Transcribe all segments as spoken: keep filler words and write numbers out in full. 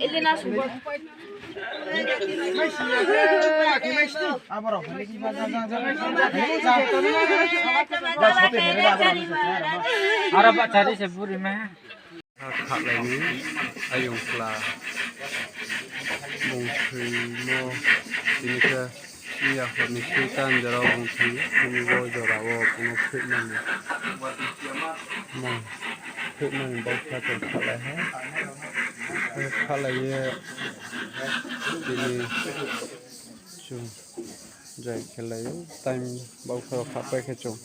Elena Sumbor. Aro ba chari se buri ma. Khalai ni ayong kla. Bung thoimo tini khe iya hor ni sui tan jora bung thoi tini bo jora wo kuno phehmani. Ma phehmani bausa tong khalai ha. Khalai ye tini chung jai khe lai ou, time bausa rao khapai khe chung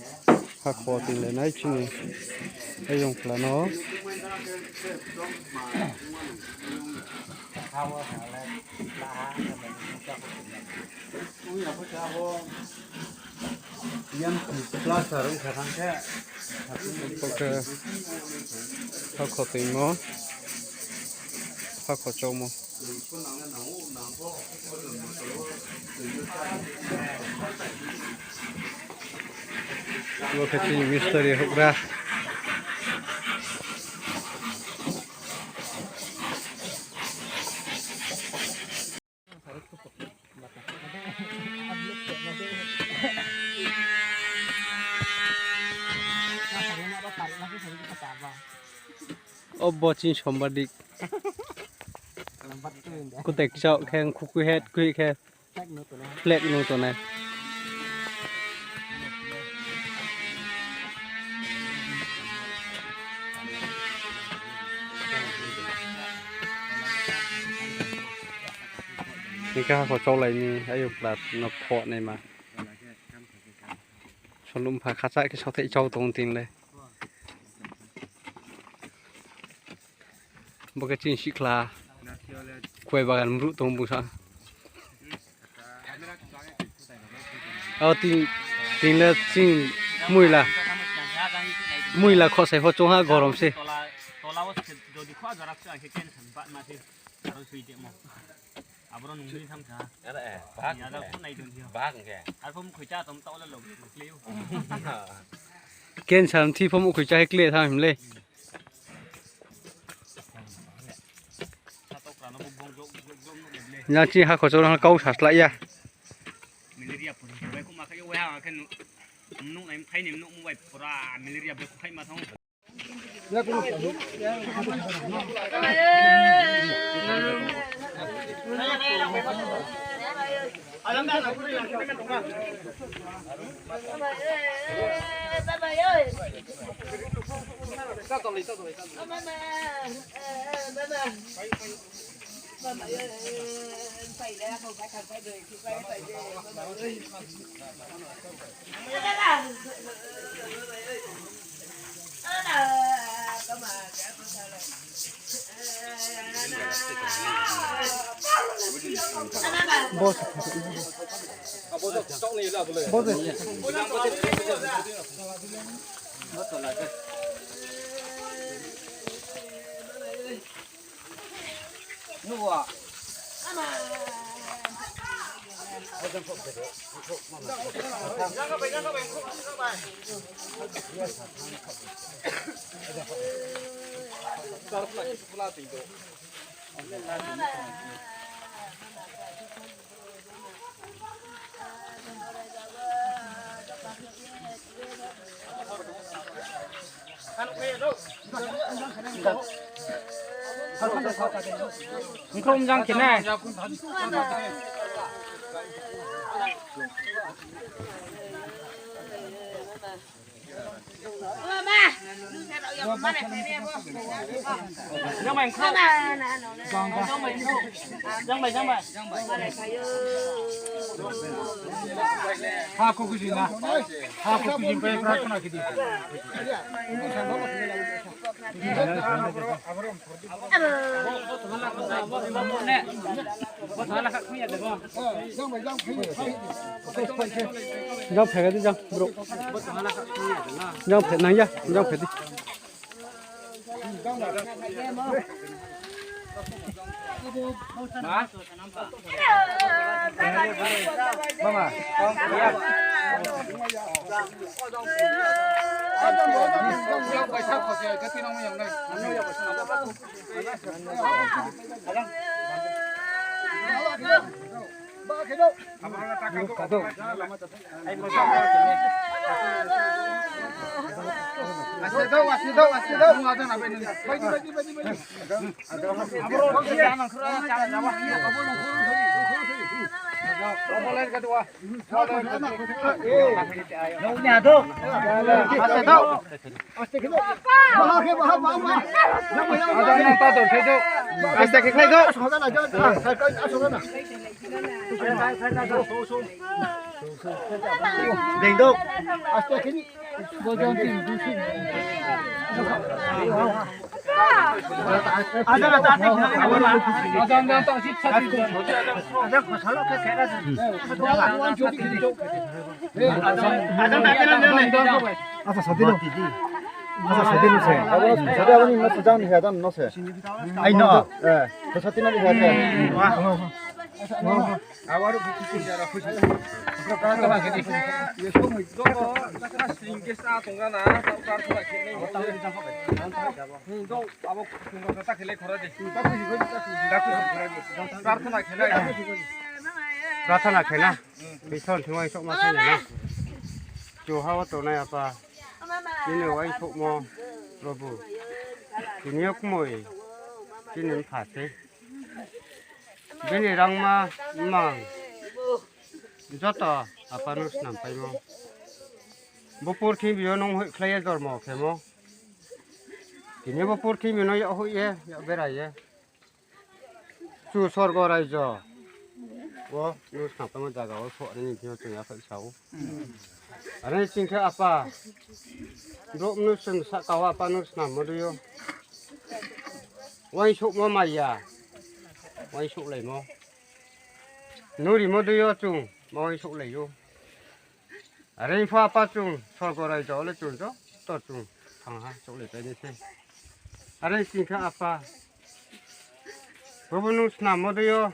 hakho tinglai nai chini ayong kla no. Bo khe hakho toimo, hakho chaumo. Bo khe chini mistri houhgra. O bo chini sombadik. Kutek chao khe, khukui het kui khe. Flag no tongnai. Hingkhe hakho chaulai ni, ayo plat no pho naima. Solum pha khacha khe sothai chau tong ting le. Bo khe chini sihkhla. Kuai bagan mruh tong bung sa. O tin, tin le chini muila. Muila khosai pho chong ha gorom se. Tola wo se jodi kho jora khe khe ba ma se. Aro sui de mo. Aboro nung ni tham sa. Ara, eh, bahag. Ya da ko nai dun thio. Bahag ke. Ar phom khoi cha tom ta ola log kle u. Cancer thi phom khoi cha he kle tham him le. Yang chi ha kho chong ha kau sa slai ya. Malaria pun. Bai ko ma khai yo ha khe nu. Nung nai khai ni nung bai pura malaria bai ko khai ma thang. Nkhrom jang khe nai. Jang bai, jang bai, jang bai. Ha ko kuji na. Ha ko kuji pai pra ko na kidi. Jang phai di jang, bro. Jang phai nang ya, jang phai di. Aste khe khlai do. Deng do. Aste khe ni. Asa, sadi no. Asa, sadi no se. Abo no sadi, abo ni no se, jang ni se, jang no se. Ai no. Eh, to sadi no ni se. Prarthana khe na. Bison thing uaingsouhma se na. Chuha wo tongnai Apa, nini uaingsouhmo, Probhu. Tini yo kmoi, chini mpha sei. Bini rangma, mmang, joto Apa nung snam paimo. Bo purthimbi yo nung hoihkhlai ye jormo khemo. Tini bo purthimbi no yak hoih ye, yak berai ye, chu sorgo raijo wo nung snam paimo zaga wo souh nini thing yo chung yaphaih sa ou. Are sing khe Apa, brouh mnusu sahka wo Apa nung snammo dei yo, uaingsouhmo maya, uaingsouhlaimo, nung rimo dei yo chung ma uaingsouhlai ou. Are pho Apa, chung sorgo raijo wo le chung joto chung thang ha souhlaipai nai sei. Are sing khe Apa, Probhu nung snammo dei yo,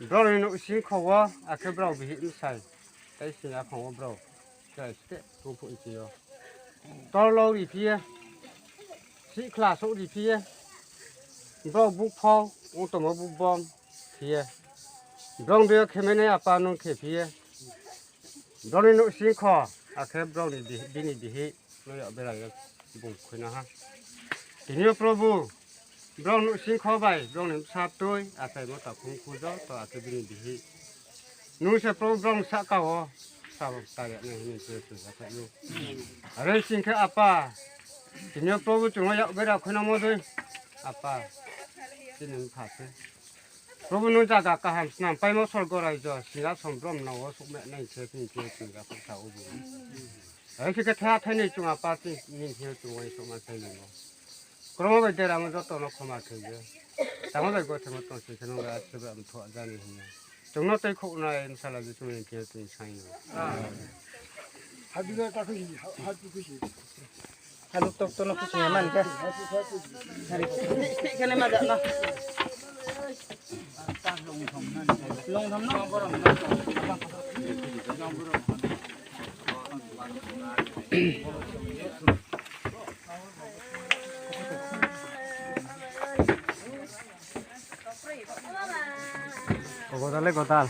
brao ni nouhsingkho wo, akhe brao bihih bsai, tei sing yaphang wo brao, chrai ste tongphuh nchi yo, torlou riphi ye, sihkhla souh riphi ye, brao bukphao, ong tongmo bukbom phi ye, brao ni dei yo khe mai nai Apa nung khe phi ye, brao ni nouhsingkho, akhe brao ni bih-, bini bihih no yak berai ye bung khui na ha. Tini yo Probhu, brao nouhsingkho bai brao ni bsa tui, achaimo takhum khu joto, akhe bini bihih, nung se Probhu brao ni sahka wo sa ta ya nai hing ye chung yaphaih ou. Are sing khe Apa, tini yo Probhu chung no yak berai khuinangmo dei, Apa, chini mpha sei. Probhu nung zaga kaham snam paimo sorgo raijo, singhason bromna wo souhmai nai se chini thing yo chung yaphaih sa ou bung. Are sing khe tha thainoi chung Apa chini thing yo chung uaingsouhma sainai no. Kromo bai deramo joto no khoma khe ye, tamo bai gothemo tong sing khe nung bai askirba mthoh jani hing ye, chung no tei khouhnai bsala Jisu ni thing yo chung saing ou. Haluk tok tono khusi ya man khe. Hari khusi khe le ma ja no. Long tham no. Godal le godal.